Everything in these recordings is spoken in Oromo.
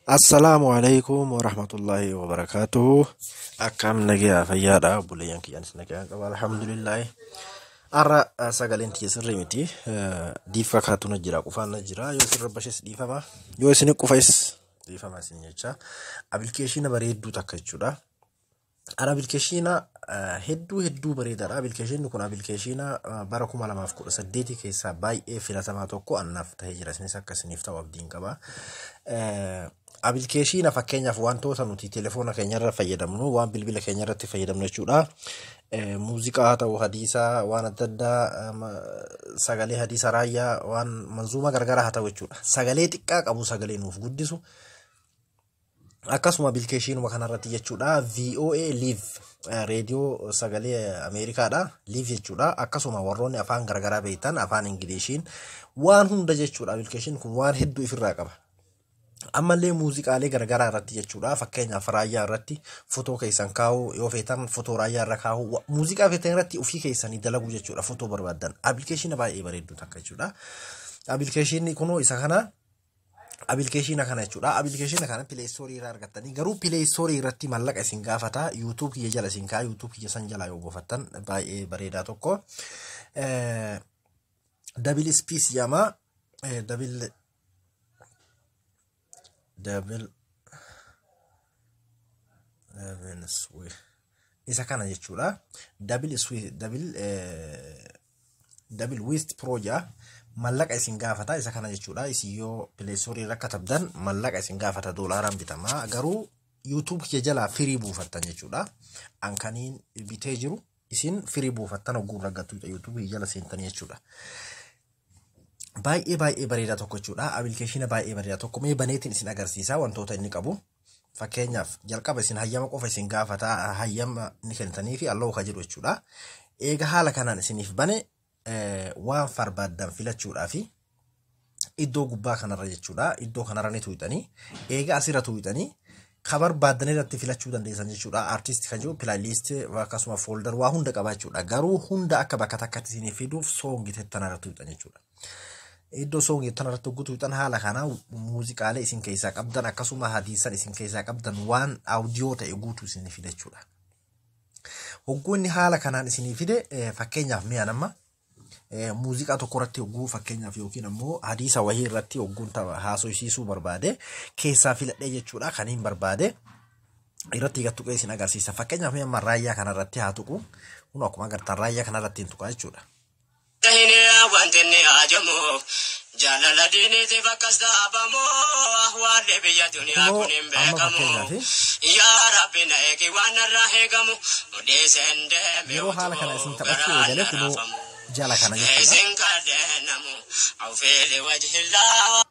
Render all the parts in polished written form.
Assalaamu alaikum warahmatullaahi wabarakaatuhu. Akkam nagayaa fayyaadha obboleeyyan kiyyaanis nagayaan qaba alhamdulillaahi. Har'a sagaleen tiyya sirrii miti. Diifka kaatu na jira qufaan na jira yoo isin rabbashes dhiifama yoo isin qufes dhiifama isin jecha. Appilikeeshina bareedduu takka jechuudha. Har'a appilikeeshina hedduu hedduu bareedaadha. Appilikeeshinni kun appilikeeshina bara 2018 keessaa baay'ee filatamaa tokko annaaf ta'ee jira. Isinis akka isiniif ta'u abdiin qaba. Appilikeeshina fakkeenyaaf wantoota nuti telefoona keenyarra fayyadamnu waan bilbila keenyarratti fayyadamnu jechuudha. Muuziqaa haa ta'u hadiisaa waan adda addaa sagalee hadiisa raayyaa waan manzuuma garagaraa haa ta'u jechuudha. Sagalee xiqqaa qabu sagalee nuuf guddisu. Akkasuma appilikeeshinuma kanarratti jechuudha VOA Live reediyoo sagalee Ameerikaadha Live jechuudha. Akkasuma warroonni afaan garagaraa beektan afaan Ingiliishiin waan hunda jechuudha. Appilikeeshinni kun waan hedduu ifirraa qaba. Ammallee muuziqaalee garagaraa irratti jechuudha. Fakkeenyaaf raayyaa irratti fotoo keessan kaa'uu yoo feetan fotoo raayyaa irra kaa'uu muuziqaa feetan irratti ofii keessanii dalaguu jechuudha. Fotoo barbaaddan appilikeeshina baay'ee bareedduu takka jechuudha. Appilikeeshinni kunoo isa kana appilikeeshina kana jechuudha. Appilikeeshina kana Play Store irraa argattanii garuu Play Store irratti mallaqa isin gaafata. YouTube kiyya jala isin kaa'a. YouTube kiyya san jalaa yoo buufattan baay'ee bareedaa tokko. Double Space jedhama. Double double double swi isa kana jechuudha. Double swi double double West Pro jedha. Mallaqa isin gaafata isa kana jechuudha. Isin yoo Play Store irra katabdan mallaqa isin gaafata doolaaraan bitama. Garuu YouTube kiyya jalaa firii buufattan jechuudha. An kaniin bitee jiru isin firii buufattan hogguu argattu YouTube kiyya jala seentanii jechuudha. Baay'ee baay'ee bareedaa tokko jechuudha. Appilikeeshina baay'ee bareedaa tokko mee baneetiin isin agarsiisa wantoota inni qabu. Fakkeenyaaf jalqaba isin hayyama qofa isin gaafata hayyama ni kennitanii fi allow ka jedhu jechuudha. Eega haala kanaan isiniif bane waan barbaaddan filachuudhaa fi iddoo gubbaa kanarra jechuudha. Iddoo kanarra ni tuuxanii eega asirra tuuxanii ka barbaaddan irratti filachuu dandeessan jechuudha. Artist kan jiru playlist akkasuma folder waa hunda qaba jechuudha. Garuu hunda akka bakka takkatti isiniif fiduuf song tanarra tuuxan jechuudha. Iddoo song tanarratti tuuxan haala kanaa muuziqaalee isin keessaa qabdan akkasuma hadiisan isin keessaa qabdan waan audio ta'e guutuu isiniif fida jechuudha. Hogguu inni haala kanaan isinii fide fakkeenyaaf mi'a nama muuziqaa tokko irratti hogguu fakkeenyaaf yookiin ammoo hadiisa wayii irratti hogguun haasofsiisuu barbaade keessaa filadhee jechuudha kan hin barbaade irratti gad tuqee isin agarsiisa. Fakkeenyaaf mi'a amma raayyaa kanarratti haa tuqu kun akkuma agartan raayyaa kanarratti hin tuqa jechuudha. Wanti inni hajamu jaalala diiniitiif akkas dhaabamu ahwaalli biyya duniyaa Kunoo kun hin amma beekamu. fakkeenyaaf Yaa Rabbi na eegi waan narraa eegamu dhiiseen deeme yeroo haala kana isin utuu taphachuu garaan eegale kunoo raafamu. jala kana jechuudha. Isin kadheenamu awfeeli wajhillaa.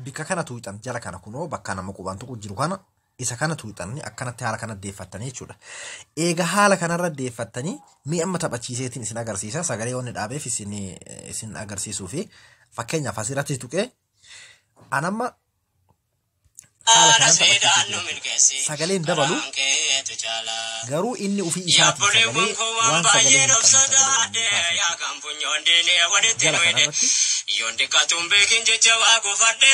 Bikka kana tuuxan jala kana kunoo bakka nama qubaan tuqu jiru kana isa kana tuuxanii akkanatti haala kana deeffattanii jechuudha. Eega haala kanarra deeffattanii mi'a amma taphachiiseetiin isin agarsiisa. Sagalee wanni dhaabeef isin agarsiisuu fi fakkeenyaaf asirratti tuqee anamma haala kanaan Nasiidhaan nu taphachiisuu milkeessi sagaleen dabalu karaan keetu caalaa. garuu inni ofii isaatii sagalee Yaabboleewwan koo waan waan sagalee baay'ee hin qabne sagalee sodaadhe inni kaasa yaa jechuudha. kan funyoon diinee walitti Jala nu hidhe kanarratti yoon xiqqaatuun beekin jecha waa gufadhe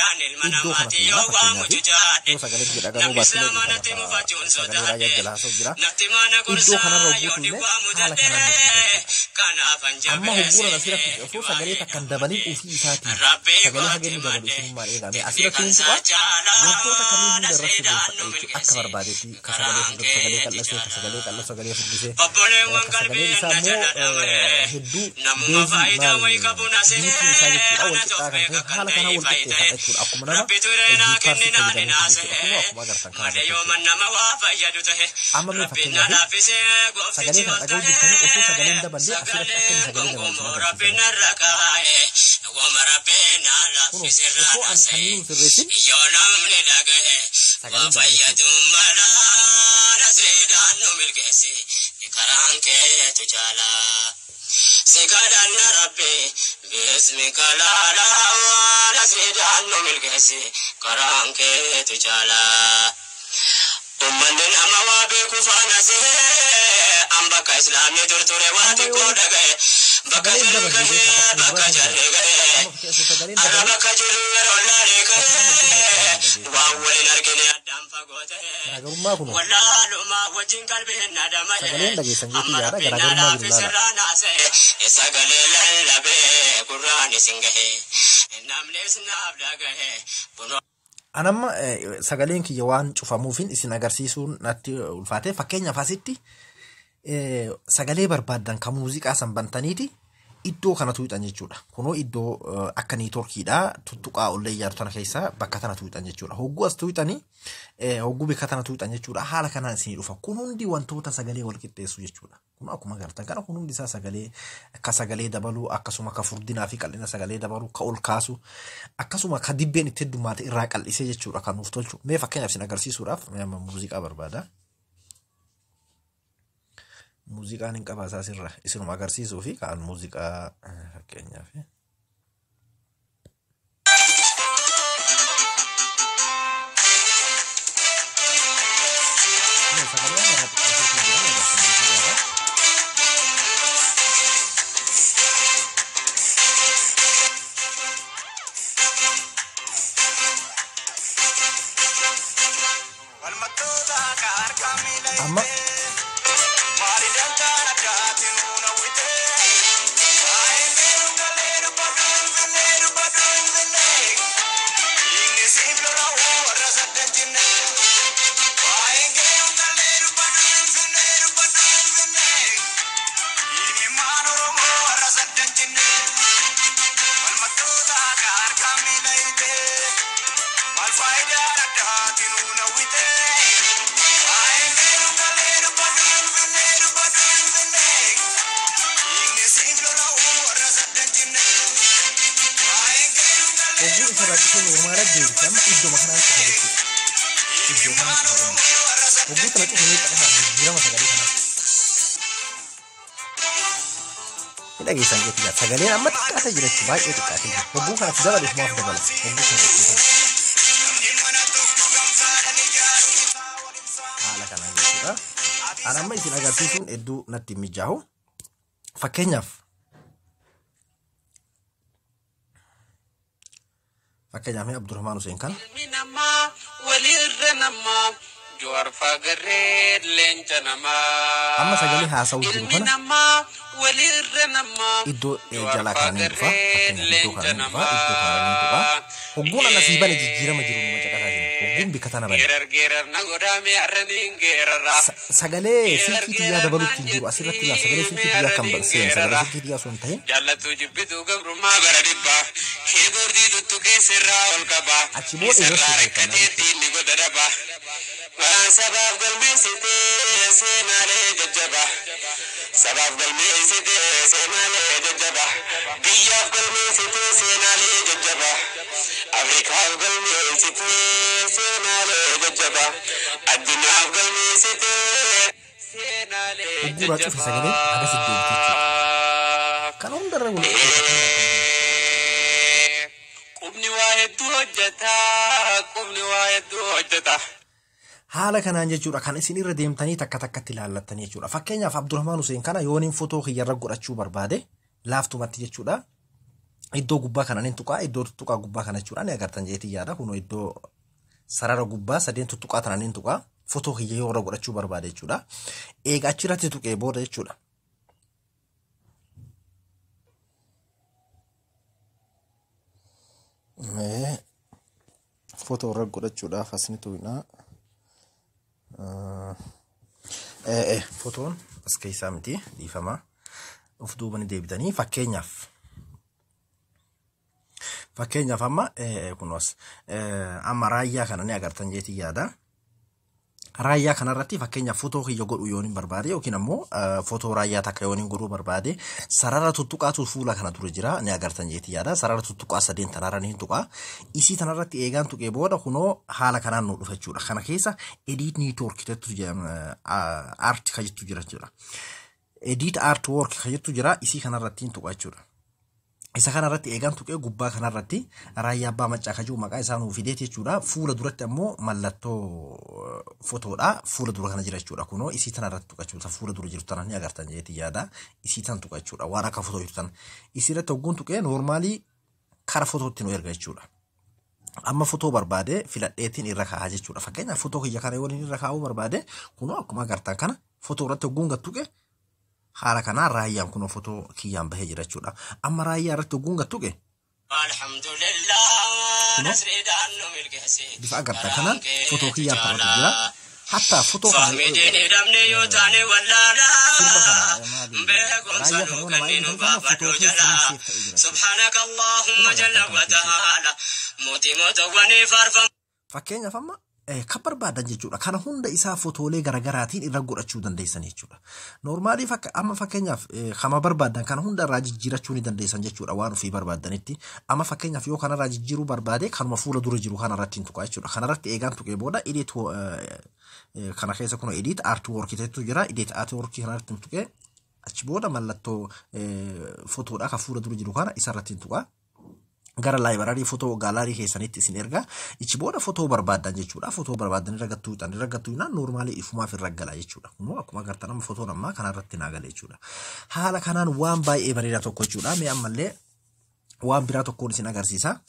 ani ilma iddoo kana namaati tuqaa yoo waa fakkeenyaaf mucucaadhe yoo sagaleen kiyya dhaga'uu namni baattillee islaama natti dhiifama mufachuun sagalee raayyaa sodaadhe jala haasa'u jira. natti mana Iddoo gorsaa kanarra hogguu yoo tuqne dhiwaa haala mudadhe kanaan nuuf fida jechuudha. kanaafan Amma jabeesse hogguura asirratti osoo sagalee takka hin dabalin ofii isaatiin Rabbi sagalee haga kooti inni dabalu madde isinummaan eegame tikni asirratti kan hin tuqa saa wantoota kanneen caalaa hunda irratti nasiidhaan sirreeffadha nu jechuudha. Akka milkeessi barbaadetti ka sagalee karaan furdatu sagalee keetu qal'asee ka sagalee caalaa. qal'atu sagalee furdisee Obboleewwan ka sagaleen qalbii isaa na immoo jala dhabame hedduu namuma beezii faayidaa maal wayi qabu na biitiin isaa jechuudha seera wal na qixxaa kan tofee ta'e kakkan haala kanaan ta'e wal faayida'e qixxeeffadha jechuudha. Akkuma nama rabbi tureenaa jiippaarsitti kenninaa fayyadamuuti dhinaase jechuudha. Kunoo akkuma agartan kana malee irratti yoo jechuudha. nama waa fayyadu ta'e Amma mee rabbi na fakkeenyaaf laaffisee gooftichi sagalee kana ol dhaga'uu ta'e jirtanii osoo sagaleen daballee asirratti akka inni sagaleen sagalee dabalu isin gonkumoo agarsiisa rabbi jechuudha. narra kaa'e wama rabbi na Kunoo laaffise osoo ani raadase kanneen hin sirreessin yoo namni dhagahe waa sagaleen dabale jechuudha. fayyadu malaa nasiidhaan nu milkeessi karaan keetu caalaa. Si kadhanna rabbi bismika laalaa nasiidhaan nu milkeessi karaan keetu caalaa. Ummanni nama waa beeku faana see an bakka islaamni turture waa Amma xiqqoo yoo dhagaye bakka sagaleen jarri daballe gahee beekaa bakkuma bakka dura jarri hin gahee Amma fakkii osoo sagaleen arra dabalin bakka jirru yeroo laalee bakka kana gahee hogguu kana itti dhageessa. argine addaan fagoo ta'e. Garaagarummaa kun Wallaalumaa wajjin qalbiin na dhama'e. Sagaleen dhageessan jeetii Amma yaada rabbiin na garaagarummaa jiru laaffise laala. irraa naasa'e. Sagalee lallabee gurraan isin gahe. Namnis naaf dhagahe. Kunoo Anamma sagaleen kiyya waan cufamuufin isin agarsiisuun natti ulfaate. Fakkeenyaaf asitti sagalee barbaaddan kan muuziqaa san bantaniiti iddoo kana tuuxan jechuudha. Kunoo iddoo akka networkiidha tuttuqaa ollee ijaartu tana keessa bakka tana tuuxan jechuudha. Hogguu as tuuxanii, hogguu bakka tana tuuxan jechuudha. Haala kanaan isinii dhufa. Kun hundi wantoota sagalee wal qixxeessu jechuudha. Kun akkuma agartan kana kun hundi isaa sagalee akka sagalee dabaluu, akkasuma akka furdinaa fi qal'ina sagalee dabaluu, ka ol kaasu, akkasuma ka dibbeen itti heddummaate irraa qal'isee jechuudha kan nuuf tolchu. Mee fakkeenyaaf isin agarsiisuudhaaf mee amma muuziqaa barbaada. Muuziqaan hin qabaa isaa sirra isinuma agarsiisuu fi kan muuziqaa fakkeenyaaf. Mee sagalee waan irraa xiqqeessee jira agarsiisuu jira. Amma hogguu isa rakkisee normaala deebise amma iddoo kanaan cufa jechuudha. Iddoo kanaan cufa amma. Hogguu tana cufamee caqasaa jijjiirama sagalee kanaa. Hin dhageessan jechuudha. Sagaleen amma xiqqaatee jira jechuudha. Baay'ee xiqqaatee jira. Hogguu kanatti dabale isumaaf dabala. Hogguu kana jechuudha. Haala kanaan jechuudha. Ani amma isin agarsiisuun hedduu natti hin mijaahu. Fakkeenyaaf mee Abdurrahmaan Hussein kana Ilmi namaa walirra namaa Jowaar Faagarree leenca namaa. Amma sagalee haasa'u jiru Ilmi kana namaa walirra namaa iddoo Jowaar jalaa kana ni dhufa. Faagarree Fakkeenyaaf iddoo leenca kana ni dhufa. Iddoo kana ni dhufa. namaa. Hogguun ana sii bane jijjiirama jiru numa caqasaa jiru. Hogguun bikka tana bane. Geerar geerar na godhaame harraniin geerarra. Sagalee silkii xiyyaa dabaluutti hin jiru. Asirratti ilaa sagalee silkii xiyyaa kan seen sagalee silkii xiyyaa osoo hin ta'in Jaallattuu jibbituu gabrummaa bara dhibbaa. Kiiboordii tuttu keessirraa ol qaba. Achi booda irra Isarraa sirreeffannaa rakkatee diinni godha daba. Waan sabaaf galmeessitee seenaalee jajjaba. Sabaaf galmeessitee seenaalee jajjaba. Biyyaaf galmeessitee seenaalee jajjaba. Afrikaaf galmeessitee seenaalee jajjaba. Addunyaaf galmeessitee seenaalee Hogguuraa cufe sagalee akkasitti deebite jechuudha. jajjaba. Kan hundarra wal qixxeeffannaa. Qubni waa hedduu hojjeta. Qubni waa hedduu hojjeta. Haala kanaan jechuudha kan isin irra deemtanii takka takkatti ilaallattanii jechuudha. Fakkeenyaaf Abdurrahmaan Hussein kana yooniin fotoo kiyyarra godhachuu barbaade laaftumatti jechuudha. Iddoo gubbaa kana ni tuqaa, iddoo tuttuqaa gubbaa kana jechuudha ni agartan jeetii yaada. Kunoo iddoo sarara gubbaa sadeen tuttuqaa tana ni tuqaa, fotoo kiyya yoo irra godhachuu barbaade jechuudha. Eega achirratti tuqee booda jechuudha. Mee fotoo irra godhachuudhaaf as ni tuqnaa. Fotoon as keessaa miti, dhiifama. Of duuba ni deebitanii fakkeenyaaf. Fakkeenyaaf amma kunuas amma raayyaa kana ni agartan jeetii yaada. Raayyaa kanarratti fakkeenyaaf fotoo kiyya godhuu yoon hin barbaade yookiin ammoo fotoo raayyaa takka yoon hin godhuu barbaade sarara tuttuqaatu fuula kana dura jira ni agartan jeetii yaada. Sarara tuttuqaa sadeen tanarra ni tuqaa. Isii tanarratti eegaan tuqee booda kunoo haala kanaan nu dhufa jechuudha. Kana keessa edit network jettu jira, art ka jettu jira jechuudha. Edit artwork ka jettu jira, isii kanarratti hin tuqa jechuudha. Isa kanarratti eegaan tuqee gubbaa kanarratti raayyaa abbaa maccaa ka jiru maqaa isaa nuuf fideeti jechuudha. Fuula duratti ammoo mallattoo fotoodha. Fuula dura kana jira jechuudha. Kunoo isii tanarratti tuqa jechuudha. Fuula dura jirtu tana ni agartan jeetii yaada. Isii tan tuqa jechuudha. Waan akka fotoo jirtu tana. Isii irratti hogguun tuqee noormaalii kara fotootti nu erga jechuudha. Amma fotoo barbaade filadheetiin irra kaa'aa jechuudha. Fakkeenyaaf, fotoo kiyya kana yoo irra kaa'uu barbaade, kunoo akkuma agartan kana fotoo irratti hogguun gattuqe, haala kanaan raayyaan kunoo fotoo kiyyaan bahee jira jechuudha. Amma raayyaa irratti hogguun gattuqe, Alhamdulillah, nasriidhaan nu milkeesse. bifa agartan kanaan fotoo kiyyaan taphatu jira. Hatta fotoo kana Fahmidiin hidhamne yoo taane wallaala. sirba kana maali Beekumsa raayyaa kana nuu yoo namaa kenninu inni kana fotoo baafadhu keessaniin jala. seef ta'ee jira jechuudha. Subhaanaka Allahumma Akkuma jalla agartan wa kana jechuudha. ta'ala. Mootii mootawwanii faarfamu. Fakkeenyaaf, amma kan barbaadan jechuudha. Kana hunda isaa fotoolee garaagaraatiin irra godhachuu dandeessan jechuudha. Normally amma fakkeenyaaf kama barbaadan kana hunda irraa jijjiirachuu ni dandeessan jechuudha, waan ofii barbaadanitti. Amma fakkeenyaaf, yoo kanarraa jijjiiruu barbaade, kanuma fuula dura jiru kanarratti hin tuqa jechuudha. Kanarratti eegaan tuqee booda edit kana keessa kun edit artwork ta'etu jira. Edit artwork kanarratti hin tuqee, achi booda mallattoo fotoodha kan fuula dura jiru kana isarratti hin tuqa. Gara library fotoo gallery keessanitti isin erga. Ichi booda fotoo barbaadan jechuudha. Fotoo barbaadan irra gattuu irra gattuu normally ifumaaf irra gala jechuudha. Kunoo akkuma agartan amma fotoon ammaa kanarratti naa gala jechuudha. Haala kanaan waan baay'ee bareedaa tokko jechuudha. Mee ammallee waan biraa tokkoon isin agarsiisa.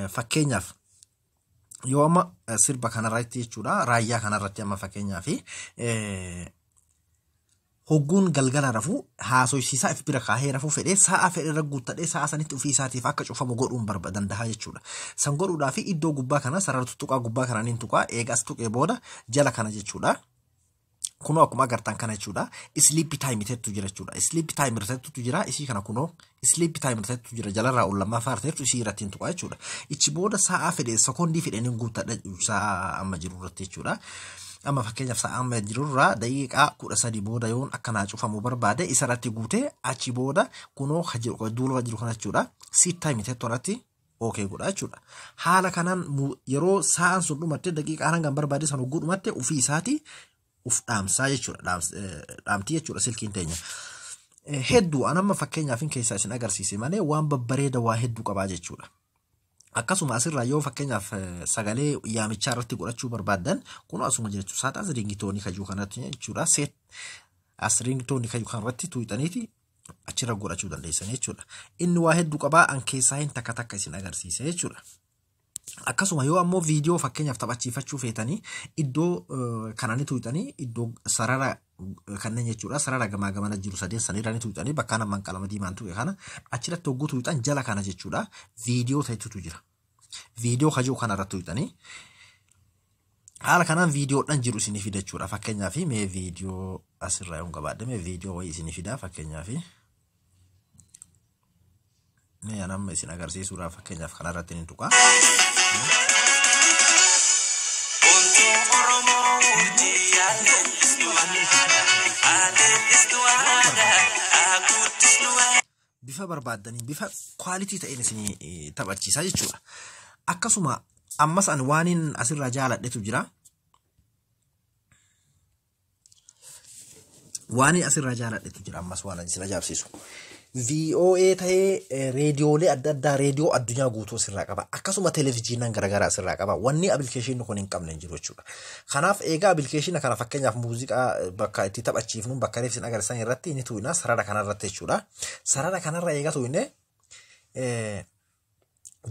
Fakkeenyaaf, yoo amma sirba kanarratti jechuudha, raayyaa kanarratti amma fakkeenyaaf hogguun galgala rafuu haasoysiisaa if bira kaahee rafuu fedhee, sa'a fedhe irra guuttadhee sa'a sanitti ofii isaatiif akka cufamu godhuun barba danda'a jechuudha. San godhuudhaaf iddoo gubbaa kana sarara tuttuqaa gubbaa kana niin tuqaa. Eegas tuqee booda jala kana jechuudha. Kunoo akkuma agartan kana jechuudha. Sleep time tettu jira jechuudha. Sleep time tettu jira. Isii kana kunoo sleep time tettu jira. Jalarraa ol lammaffaa tettu isii irratti hin tuqaa jechuudha. Ichi booda sa'a fedhe, sekoondii fedhe niin guuttadha sa'a amma jiru irratti jechuudha. Amma fakkeenyaaf, sa'a amma jirurraa daqiiqaa 13 booda yoon akkanaa cufamu barbaade, isa irratti guutee achi booda kunoo duula jiru kana jechuudha. Set time tettu irratti okay godha jechuudha. Haala kanaan yeroo sa'aan sun dhumatte, daqiiqaan hangam barbaade san hogguu dhumatte, ofii isaatii uf dhaamsaa jechuudha. Dhaamtii jechuudha silkiin teenya. Hedduu an amma fakkeenyaaf keessaa isin agarsiise malee waan babbareeda waa hedduu qabaa jechuudha. Akkasuma asirraa yoo fakkeenyaaf sagalee yaamichaa irratti godhachuu barbaaddan, kun asuma jechuu saat as ringtone kajuu kanatti jechuudha. Set as ringtone kajuu kanarratti tuuxaniiti achirra godhachuu dandeessan jechuudha. Inni waa hedduu qabaa, an keessaa hin takka takka isin agarsiise jechuudha. Akkasuma yoo ammoo viidiyoo fakkeenyaaf taphachiifachuu feetanii, iddoo kanani tuuxanii, iddoo sarara kanneen jechuudha, sarara gamaa gamana jiru sadeen sanirra ni tuuxanii, bakka namaan qalama diimaan tuqe kana achirratti hogguu tuuxan, jala kana jechuudha, viidiyoo ta'etutu jira. Viidiyoo kajuu kanarratti tuuxanii haala kanaan viidiyoodhaan jiru isinii fida jechuudha. Fakkeenyaaf, mee viidiyoo asirraa yoon qabaadhe, mee viidiyoo wayii isinii fida. Fakkeenyaaf, mee an amma isin agarsiisuudhaaf fakkeenyaaf kanarratti ni tuqa. Bontuu Oromoo murtii yaalellisnu aadaa, aadaa, haa Bifa barbaaddanii bifa quality ta'een isinii taphachiisa jechuudha. Akkasuma ammas ani waaniin asirraa jaaladhetu jira. Waaniin asirraa jaaladhetu jira, ammas waan isin ajaa'ibsiisu. VOA ta'ee reediyoolee adda addaa, reediyoo addunyaa guutuu asirraa qaba. Akkasuma televezyiinaan garaagaraa asirraa qaba. Wanni appilikeeshinii kun hin qabne hin jiru jechuudha. Kanaaf egaa appilikeeshina kana fakkeenyaaf muuziqaa bakka itti taphachiifnu, bakka reef isin agarsiisan irratti ni tuqna, sarara kanarratti jechuudha. Sarara kanarra egaa tuqne,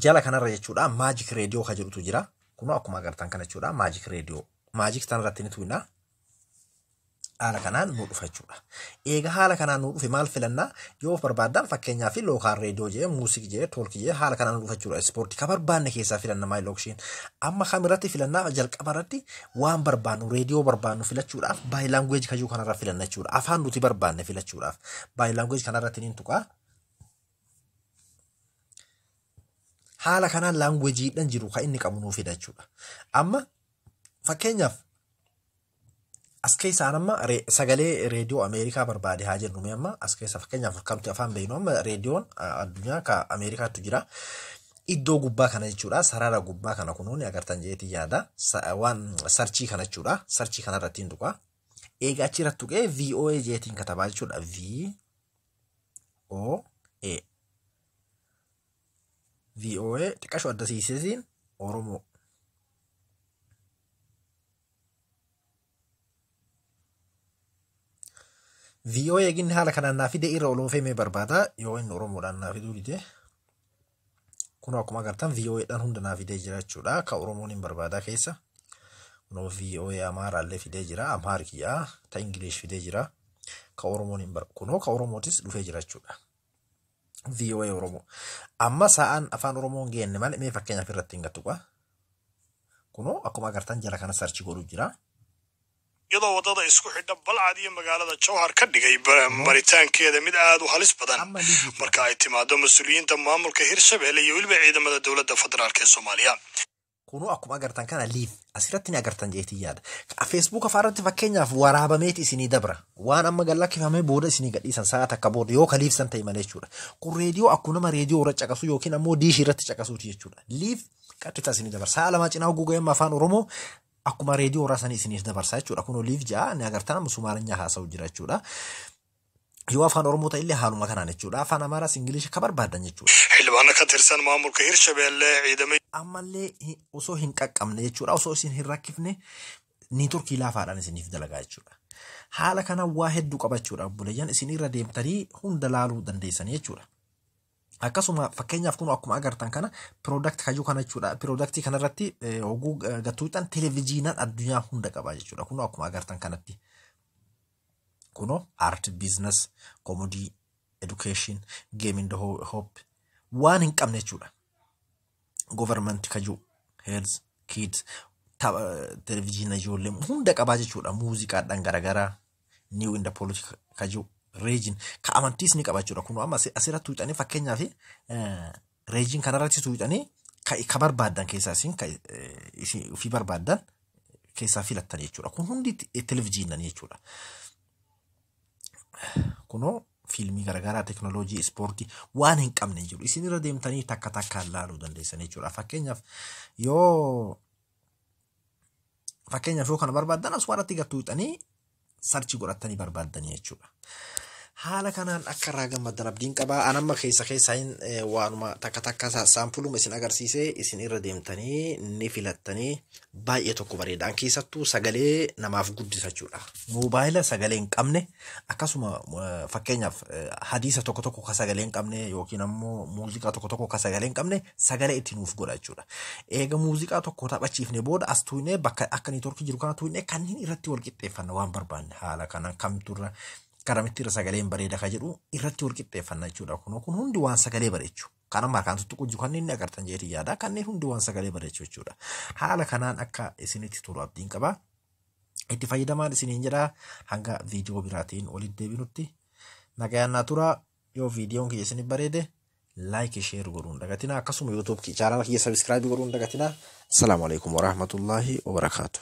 jala kanarra jechuudha, magic radio kan jedhutu jira. Kunoo akkuma agartan kana jechuudha, magic radio. Magic tanarratti ni tuqna. Haala kanaan nu dhufa jechuudha. Eega haala kanaan nu dhufe, maal filannaa? Yoo barbaadan fakkeenyaaf local radio jee, music jee, talk jee, haala kanaan nu dhufa jechuudha. Ispoortii ka barbaanne keessaa filanna maal okshiin. Amma kamirratti filannaa? Jalqaba irratti waan barbaannu, reediyoo barbaannu filachuudhaaf by language kajuu kanarra filanna jechuudha. Afaan nuti barbaanne filachuudhaaf by language kanarratti ni tuqaa. Haala kanaan languageiidhaan jiru kan inni qabu nuu fida jechuudha. Amma fakkeenyaaf as keessaan amma sagalee reediyoo Ameerikaa barbaade haa jennu. Amma as keessa fakkeenyaaf kamti afaan beeknu, amma reediyoon addunyaa ka Ameerikaatu jira. Iddoo gubbaa kana jechuudha, sarara gubbaa kana kunuun agartan jeetii yaada, waan search kana jechuudha, search kana irratti hin tuqa. Egaa achi irratti tuqee VOA jeetiin katabaa jechuudha. VOA, VOA xiqqasho adda siisesiin Oromoo. VOA eeginni haala kanaan naa fide, irra oloofee mee barbaada, yoo inni Oromoodhaan naa fiduu dide. Kun akkuma agartan VOAdhaan hunda naa fidee jira jechuudha. Ka Oromoon hin barbaadaa keessa. Kunoo VOA Amaaraallee fidee jira. Amhaarikiyyaa ta Ingilish fidee jira. Ka Oromoon hin barbaadu. Kunoo ka Oromootis dhufee jira jechuudha. VOA Oromoo. Amma sa'aan afaan Oromoo hin geenne malee mee fakkeenyaaf irratti hin gattuqa. Kunoo akkuma agartan jala kana search godhu jira. Iyadoo waddada isku xidha Balcad iyo magaalada Jowhar ka dhigay maritaankeeda mid aad u halis badan Amma ni jirta. marka ay timaado mas-uuliyiinta maamulka Hirshabelle iyo weliba ciidamada dowladda federaalk ee Soomaaliya. Kunoo akkuma agartan kana live asirratti ni agartan jeetii yaada. Facebook afaarratti fakkeenyaaf waraabameeti isinii dabra. Waan amma gallakkifamee booda isinii gadhiisan sa'a takka booda yoo kaliifsan ta'e malee jechuudha. Kun reediyoo akkuma nama reediyoo irra caqasu yookiin ammoo diishii irratti caqasuuti jechuudha. Live qaxxitaa isinii dabarsa. Sa'a 2 cinaa hogguu afaan Oromoo akkuma reediyoo irraa sanii isiniif dabarsa jechuudha. Kunoo live ja'a ni agartan, amma Sumaalinyaa haasa'u jira jechuudha. Yoo afaan Oromoo ta'e illee haaluma kanaan jechuudha. Afaan Amaaraas, Ingiliisha ka barbaadan jechuudha. Xildhibaano ka tirsan maamulka Hirshabelle ciidamo Ammallee osoo hin qaqqabne jechuudha, osoo isin hin rakkifne networkii laafaadhaan isiniif dalagaa jechuudha. Haala kana waa hedduu qabachuudha, obboleeyyan, isin irra deemtanii hunda laaluu dandeessanii jechuudha. Akkasuma fakkeenyaaf kun akkuma agartan kana product kayyuu kana jechuudha. Productii kanarratti oguu gattuuxan televijiinaan addunyaa hunda qaba jechuudha. Kun akkuma agartan kanatti. Kunoo art, business, comedy, education, gaming, hope waan hin qabne jechuudha. Government kayyuu, health, kids, televijiina ijoollee hunda qabaa jechuudha. Muuziqaadhaan garaagaraa, new in the politics kayyuu, religion ka amantiis ni qaba jechuudha. Kun amma asirratti tuuxanii fakkeenyaaf religion kanarratti tuuxanii ka barbaaddan keessaa isin ka isin ofii barbaaddan keessaa filattan jechuudha. Kun hundi televijiinan jechuudha. Kunoo fiilmii garaagaraa, teknooloojii, ispoortii waan hin qabne hin jiru. Isin irra deemtanii takka takkaan laaluu dandeessan jechuudha. Fakkeenyaaf yoo kana barbaaddan as waarratti gattuuxanii search godhattanii barbaaddanii jechuudha. Haala kanaan akka irraa gammaddan abdiin qabaa. An amma keessa keessaa hin waanuma takka takka sampleuma isin agarsiisee, isin irra deemtanii ni filattanii, baay'ee tokko bareeda. An keessattuu sagalee namaaf guddisa jechuudha. Moobaayila sagalee hin qabne, akkasuma fakkeenyaaf hadiisa tokko tokko ka sagalee hin qabne yookiin ammoo muuziqaa tokko tokko ka sagalee hin qabne sagalee itti nuuf godha jechuudha. Eega muuziqaa tokko taphachiifne booda as tuunee bakka akka networkii jiru kana tuunee kanneen irratti wal qixxeeffanna, waan barbaanne haala kanaan kamturra garamitti irra sagaleen bareeda ka jedhu irratti wal qixxeeffanna jechuudha. Kun hundi waan sagalee bareechu. Kan amma harkaan tuttuqu jiru kanneen inni agartan jedhee yaada. Kanneen hundi waan sagalee bareechu jechuudha. Haala kanaan akka isinitti tolu abdiin qaba. Itti fayyadamaan isiniin jedha, hanga viidiyoo biraatiin walitti deebinutti nagayaan naa tura. Yoo viidiyoon kiyya isinif bareede like, share godhuun dagatina, akkasuma YouTube channel kiyya subscribe godhuun dagatina. Assalaamu alaikum warahmatullaahi wabarakaatu.